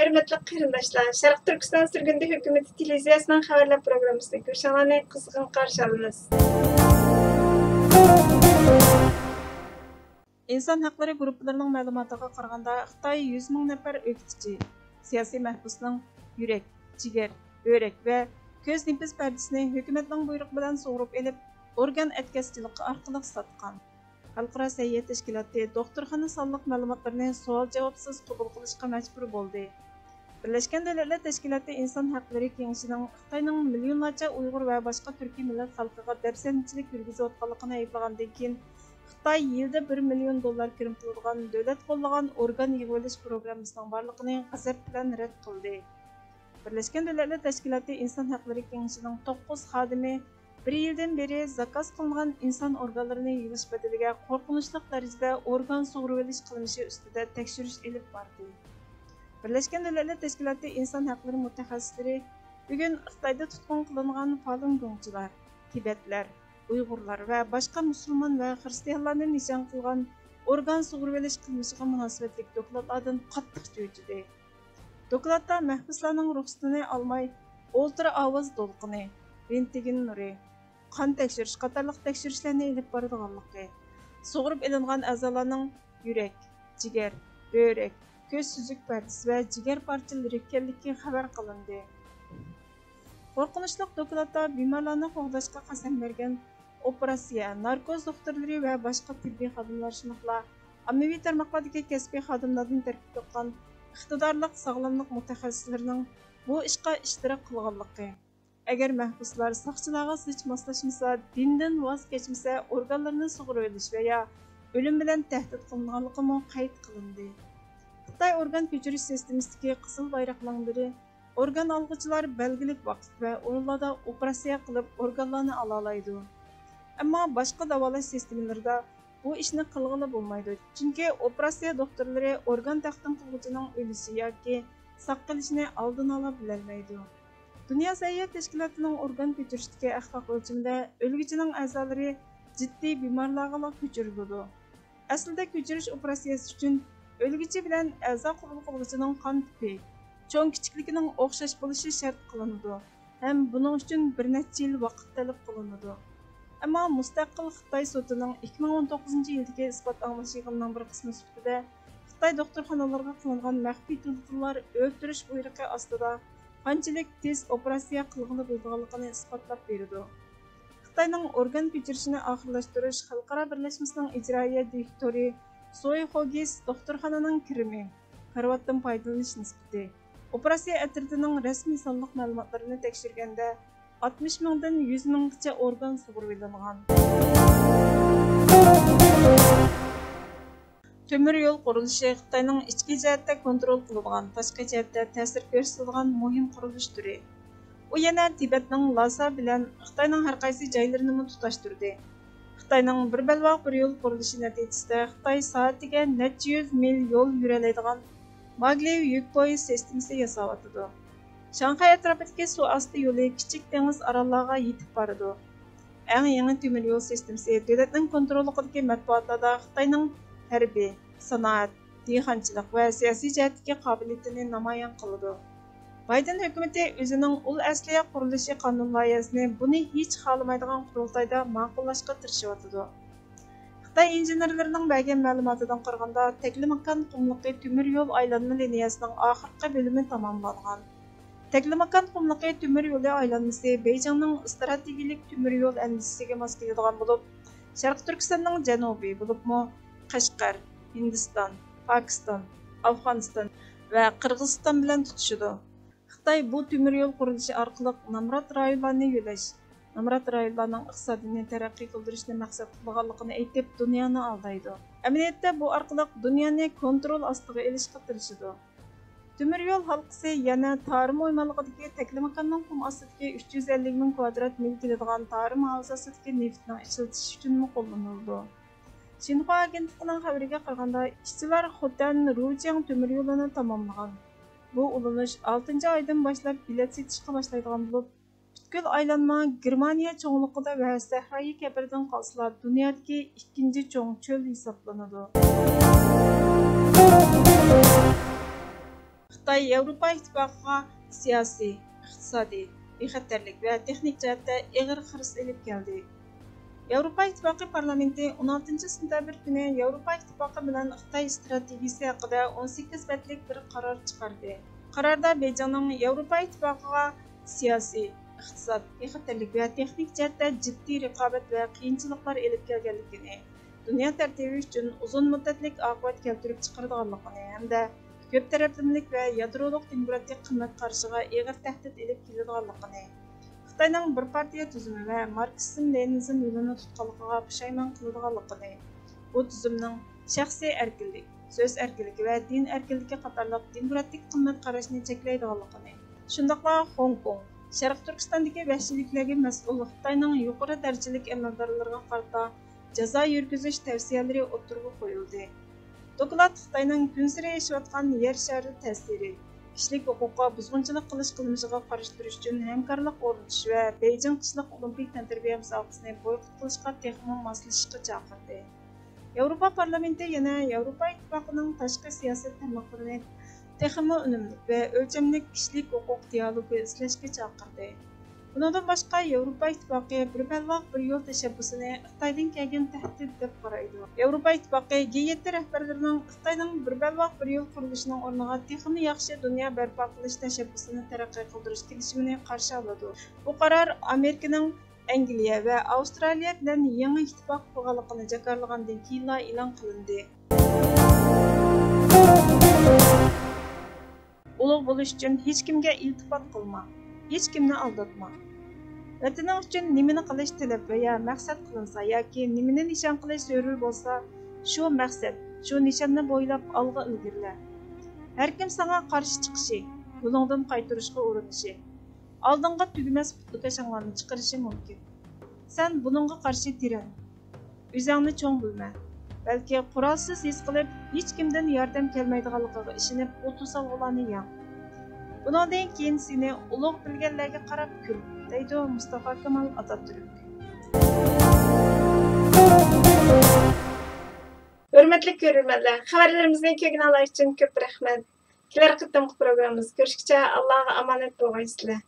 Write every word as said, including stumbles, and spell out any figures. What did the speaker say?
ھۆرمەتلىك قېرىنداشلار، شەرقىي تۈركىستان سۈرگۈندە ھۆكۈمىتى تېلېۋىزىيەسىنىڭ خەۋەرلەر پروگراممىسىنى كۆرۈشۈڭلارنى قىزغىن قارشى ئالىمىز. ئىنسان ھەقلىرى گۇرۇپپىلىرىنىڭ مەلۇماتىغا قارىغاندا، خىتاي يۈز مىڭ نەپەر ئۆكتىچى، سىياسىي مەھبۇسنىڭ يۈرەك، جىگەر، بۆرەك ۋە كۆز نېپىز پەردىسىنى ھۆكۈمەتنىڭ بۇيرۇقى بىلەن سۇغۇرۇپ ئېلىپ، ئورگان ئەتكەسچىلىكى ئارقىلىق ساتقان. خەلقئارا سەھىيە تەشكىلاتى دوختۇرخانا سانلىق مەلۇماتلىرىنى سوئال-جاۋابسىز قوبۇل قىلىشقا مەجبۇر بولدى. بىرلەشكەن دۆلەتلەر تەشكىلاتى ئىنسان ھەقلىرى كېڭىشىنىڭ خىتاينىڭ مىليونلارچە ئۇيغۇر ۋە باشقا تۈركىي مىللەت خەلقىغا دەپسەندىچىلىك يۈرگۈزۈۋاتقانلىقىنى ئەيىبلىغاندىن كېيىن، خىتاي يىلدا بىر مىليون دوللار كىرىم قىلىدىغان دۆلەت قوللىغان ئورگان يىغىۋېلىش پروگراممىسىنىڭ بارلىقىنى غەزەپ بىلەن رەت قىلدى. بىرلەشكەن دۆلەتلەر تەشكىلاتى ئىنسان ھەقلىرى كېڭىشىنىڭ توققۇز خادىمى بىر يىلدىن بېرى زاكاز قىلىنغان ئىنسان ئورگانلىرىنى يىغىش بەدىلىگە قورقۇنچلۇق دەرىجىدە ئورگان سۇغۇرۇۋېلىش قىلمىشى ئۈستىدە تەكشۈرۈش ئېلىپ باردى. بىرلەشكەن دۆلەتلەر تەشكىلاتى ئىنسان ھەقلىرى مۇتەخەسسىسلىرى بۈگۈن خىتايدا تۇتقۇن قىلىنغان فالۇنگوڭچىلار، تىبەتلەر، ئۇيغۇرلار ۋە باشقا مۇسۇلمان ۋە خىرىستىيانلارنى نىشان قىلغان ئورگان سۇغۇرۇۋېلىش قىلمىشىغا مۇناسىۋەتلىك دوكلاتلاردىن قاتتىق چۆچۈدى. دوكلاتتا مەھبۇسلارنىڭ رۇخسىتىنى ئالماي، ئولترا ئاۋاز دولقۇنى، رېنتگېن نۇرى، قان تەكشۈرۈش قاتارلىق تەكشۈرۈشلەرنى ئېلىپ بارىدىغانلىقى، سۇغۇرۇپ ئېلىنغان ئەزالارنىڭ يۈرەك، جىگەر، بۆرەك، كۆز سۈزۈك پەردىسى ۋە جىگەر پارچىلىرى ئىكەنلىكى خەۋەر قىلىندى. قورقۇنچلۇق دوكلاتتا بىمارلارنى قوغداشقا قەسەم بەرگەن ئوپېراتسىيە، ناركوز دوختۇرلىرى ۋە باشقا تېببىي خادىملار، شۇنداقلا ئاممىۋى تارماقلاردىكى كەسپىي خادىملاردىن تەركىب تاپقان ئىقتىدارلىق ساغلاملىق مۇتەخەسسىسلىرىنىڭ بۇ ئىشقا ئىشتىراك قىلغانلىقى، ئەگەر مەھبۇسلار ساقچىلارغا زىچ ماسلاشمىسا، دىندىن ۋاز كەچمىسە، ئورگانلىرىنى سۇغۇرۇۋېلىش ۋە يا ئۆلۈم بىلەن تەھدىت قىلىنغانلىقىمۇ قەيت قىلىندى. خىتاي ئورگان كۆچۈرۈش سىستېمىسىدىكى قىزىل بايراقنىڭ بىرى، ئورگان ئالغۇچىلار بەلگىلىك ۋاقىت ۋە ئورۇنلاردا ئوپېراتسىيە قىلىپ ئورگانلارنى ئالالايدۇ. ئەمما باشقا داۋالاش سىستېمىلىرىدا بۇ ئىشنى قىلغىلى بولمايدۇ، چۈنكى ئوپېراتسىيە دوختۇرلىرى ئورگان تەقدىم قىلغۇچىنىڭ ئۆلۈشى ياكى ساق قېلىشىنى ئالدىنى ئالا بىلەلمەيدۇ. دۇنيا سەھىيە تەشكىلاتىنىڭ ئورگان كۆچۈرۈشتىكى ئەخلاق ئۆلچىمىدە ئۆلگۈچىنىڭ ئەزالىرى جىددىي بىمارلارغىلا كۆچۈرۈلىدۇ. ئەسلىدە كۆچۈرۈش ئوپېراتسىيەسى ئۈچۈن ئۆلگۈچى بىلەن ئەزا قوبۇل قىلغۇچىنىڭ قان تىپى، چوڭ كىچىكلىكىنىڭ ئوخشاش بولۇشى شەرت قىلىنىدۇ ھەم بۇنىڭ ئۈچۈن بىر نەچچە يىل ۋاقىت تەلەپ قىلىنىدۇ. ئەمما مۇستەقىل خىتاي سوتىنىڭ ئىككى مىڭ ئون توققۇزىنچى يىلدىكى ئىسپات ئاڭلاش يىغىنىنىڭ بىر قىسمى سۈپىتىدە خىتاي دوختۇرخانىلىرىغا قىلىنغان مەخپىي تېلېفونلار ئۆلتۈرۈش بۇيرۇقى ئاستىدا قانچىلىك تېز ئوپېراتسىيە قىلغىلى بولىدىغانلىقىنى ئىسپاتلاپ بېرىدۇ. خىتاينىڭ ئورگان كۆچۈرۈشىنى ئاخىرلاشتۇرۇش خەلقئارا بىرلەشمىسىنىڭ ئىجرائىيە دىرېكتورى سوي خوگىس دوختۇرخانىنىڭ كىرىمى، كارىۋاتتىن پايدىلىنىش نىسبىتى، ئوپېراتسىيە ئەترىتىنىڭ رەسمىي سانلىق مەلۇماتلىرىنى تەكشۈرگەندە، ئاتمىش مىڭدىن يۈز مىڭغىچە ئورگان سۇغۇرۇۋېلىنغان. تۆمۈر يول قۇرۇلۇشى خىتاينىڭ ئىچكى جەھەتتە كونترول قىلىدىغان، تاشقى جەھەتتە تەسىر كۆرسىتىدىغان مۇھىم قۇرۇلۇش تۈرى. ئۇ يەنە تىبەتنىڭ لاسا بىلەن خىتاينىڭ ھەر قايسى جايلىرىنىمۇ تۇتاشتۇردى. خىتاينىڭ بىر بەلباغ بىر يول قۇرۇلۇشى نەتىجىسىدە خىتاي سائىتىگە نەچچە يۈز مىل يول يۈرەلەيدىغان ماگليۇ يۈك پويىز سىستېمىسى ياساۋاتىدۇ. شاڭخەي ئەتراپىدىكى سۇ ئاستى يولى كىچىك دېڭىز ئاراللارغا يېتىپ بارىدۇ. ئەڭ يېڭى تۆمۈر يول سىستېمىسى دۆلەتنىڭ كونتروللۇقىدىكى مەتبۇئاتلاردا خىتاينىڭ ھەربىي، سانائەت، دېھقانچىلىق ۋە سىياسىي جەھەتتىكى قابىلىيىتىنى نامايان قىلىدۇ. بايدېن ھۆكۈمىتى ئۆزىنىڭ ئۇل ئەسلىھە قۇرۇلۇشى قانۇن لايىھەسىنى بۇنى ھېچ خالىمايدىغان قۇرۇلتايدا ماقۇللاشقا تىرىشىۋاتىدۇ. خىتاي ئىنژېنېرلىرىنىڭ بەرگەن مەلۇماتىدىن قارىغاندا، تەكلىماكان قۇملۇقى تۆمۈر يول ئايلانما لىنىيەسىنىڭ ئاخىرقى بۆلۈمى تاماملانغان. تەكلىماكان قۇملۇقى تۆمۈر يولى ئايلانمىسى بېيجىڭنىڭ ئىستراتېگىيەلىك تۆمۈر يول ئەندىزىسىگە ماس كېلىدىغان بولۇپ، شەرقىي تۈركىستاننىڭ جەنۇبى، بولۇپمۇ قەشقەر، ھىندىستان، پاكىستان، ئافغانىستان ۋە قىرغىزىستان بىلەن تۇتىشىدۇ. خىتاي بۇ تۆمۈر يول قۇرۇلۇشى ئارقىلىق نامرات رايونلارنى يۆلەش، نامرات رايونلارنىڭ ئىقتىسادىنى تەرەققىي قىلدۇرۇشنى مەقسەت قىلغانلىقىنى ئېيتىپ، دۇنيانى ئالدايدۇ. ئەمەلىيەتتە بۇ ئارقىلىق دۇنيانى كونترول ئاستىغا ئېلىشقا تىرىشىدۇ. تۆمۈر يول ھالقىسى يەنە تارىم ئويمانلىقىدىكى تەكلىماكاننىڭ قۇم ئاستىدىكى ئۈچ يۈز ئەللىك مىڭ كۋادرات مىل كېلىدىغان تارىم ھازاسىدىكى نېفىتنىڭ ئىشلىتىش ئۈچۈنمۇ قوللىنىلىدۇ. شىنخۇا ئاگېنتلىقىنىڭ خەۋىرىگە قارىغاندا، ئىشچىلار خوتەن رۇجياڭ تۆمۈر يولىنى تاماملىغان. بۇ ئۇلىنىش ئالتىنچى ئايدىن باشلاپ بېلەت سېتىشقا باشلايدىغان بولۇپ، پۈتكۈل ئايلانما گېرمانىيە چوڭلۇقىدا ۋە سەھرايى كەبىرىدىن قالسىلا، دۇنيادىكى ئىككىنچى چوڭ چۆل ھېسابلىنىدۇ. خىتاي ياۋروپا ئىتتىپاقىغا سىياسىي، ئىقتىسادىي، بىخەتەرلىك ۋە تېخنىك جەھەتتە ئېغىر خىرىس ئېلىپ كەلدى. ياۋروپا ئىتتىپاقى پارلامېنتى ئون ئالتىنچى سېنتەبىر كۈنى ياۋروپا ئىتتىپاقى بىلەن خىتاي ئىستراتېگىيىسى ھەققىدە ئون سەككىز بەتلىك بىر قارار چىقاردى. قاراردا بېيجىڭنىڭ ياۋروپا ئىتتىپاقىغا سىياسىي، ئىقتىساد، بىخەتەرلىك ۋە تېخنىك جەھەتتە جىددىي رىقابەت ۋە قىيىنچىلىقلار ئېلىپ كەلگەنلىكىنى، دۇنيا تەرتىپى ئۈچۈن ئۇزۇن مۇددەتلىك ئاقىۋەت كەلتۈرۈپ چىقىرىدىغانلىقىنى ھەمدە كۆپ تەرەپلىمىلىك ۋە يادرولۇق دېموكراتىك قىممەت قارىشىغا ئېغىر تەھدىت ئېلىپ كېلىدىغانلىقىنى، خىتاينىڭ بىر پارتىيە تۈزۈمى ۋە ماركسىزم لېنىنىزم يولىنى تۇتقانلىقىغا پۇشايمان قىلىدىغانلىقىنى، بۇ تۈزۈمنىڭ شەخسىي ئەركىنلىك، سۆز ئەركىنلىكى ۋە دىن ئەركىنلىكى قاتارلىق دېموكراتىك قىممەت قاراشنى چەكلەيدىغانلىقىنى، شۇنداقلا خوڭكوڭ، شەرقىي تۈركىستاندىكى ۋەھشىيلىكلەرگە مەسئۇل خىتاينىڭ يۇقىرى دەرىجىلىك ئەمەلدارلىرىغا قارىتا جازا يۈرگۈزۈش تەۋسىيەلىرى ئوتتۇرىغا قويۇلدى. دوكلات خىتاينىڭ كۈنسېرى ئېشىۋاتقان يەر شارى تەسىرى، كىشىلىك ھوقۇققا بۇزغۇنچىلىق قىلىش قىلمىشىغا قارشى تۇرۇش ئۈچۈن ھەمكارلىق ئورنىتىش ۋە بېيجىڭ قىشلىق ئولىمپىك تەنتەربىيە مۇسابىقىسىنى بويكوت قىلىشقا تېخىمۇ ماسلىشىشقا چاقىردى. ياۋروپا پارلامېنتى يەنە ياۋروپا ئىتتىپاقىنىڭ تاشقى سىياسەت تارماقلىرىنى تېخىمۇ ئۈنۈملۈك ۋە ئۆلچەملىك كىشىلىك ھوقۇق دىئالوگى ئىزدەشكە چاقىردى. بۇنىڭدىن باشقا، ياۋروپا ئىتتىپاقى بىر بەلباغ بىر يول تەشەببۇسىنى خىتايدىن كەلگەن تەھدىت دەپ قارايدۇ. ياۋروپا ئىتتىپاقى جى يەتتە رەھبەرلىرىنىڭ خىتاينىڭ بىر بەلباغ بىر يول قۇرۇلۇشىنىڭ ئورنىغا تېخىمۇ ياخشى دۇنيا بەرپا قىلىش تەشەببۇسىنى تەرەققىي قىلدۇرۇش كېلىشىمىنى قارشى ئالىدۇ. بۇ قارار ئامېرىكىنىڭ ئەنگلىيە ۋە ئاۋسترالىيە بىلەن يېڭى ئىتتىپاق قۇرغانلىقىنى جاكارلىغاندىن كېيىنلا ئېلان قىلىندى. ئۇلۇغ بولۇش ئۈچۈن ھېچكىمگە ئىلتىپات قىلما، ھېچكىمنى ئالداتما. ۋەتىنىڭ ئۈچۈن نېمىنى قىلىش تەلەپ ۋە يا مەقسەت قىلىنسا ياكى نېمىنى نىشان قىلىش زۆرۈر بولسا، شۇ مەقسەت، شۇ نىشاننى بويلاپ ئالغا ئىلگىرىلە. ھەركىم ساڭا قارشى چىقىشى، يولۇڭدىن قايتۇرۇشقا ئۇرۇنۇشى، ئالدىڭغا تۈگىمەس پۇتلىكاشاڭلارنى چىقىرىشى مۇمكىن. سەن بۇنىڭغا قارشى تىرەن. ئۆزۈڭنى چوڭ بىلمە. بەلكى قورالسىز ھېس قىلىپ، ھېچكىمدىن ياردەم كەلمەيدىغانلىقىغا ئىشىنىپ، ئۇ توسالغۇلارنى يەڭ. بۇنىڭدىن كېيىن سېنى ئۇلۇغ بىلگەنلەرگە قاراپ كۈل، دەيدۇ مۇستافا كامال ئاتاتۈرك. ھۆرمەتلىك كۆرۈرمەنلەر، خەۋەرلىرىمىزنى كۆرگىنىڭلار ئۈچۈن كۆپ رەھمەت. كېلەر قېتىمقى پروگراممىمىزدا كۆرۈشكىچە ئاللاغا ئامانەت بولغايسىلەر.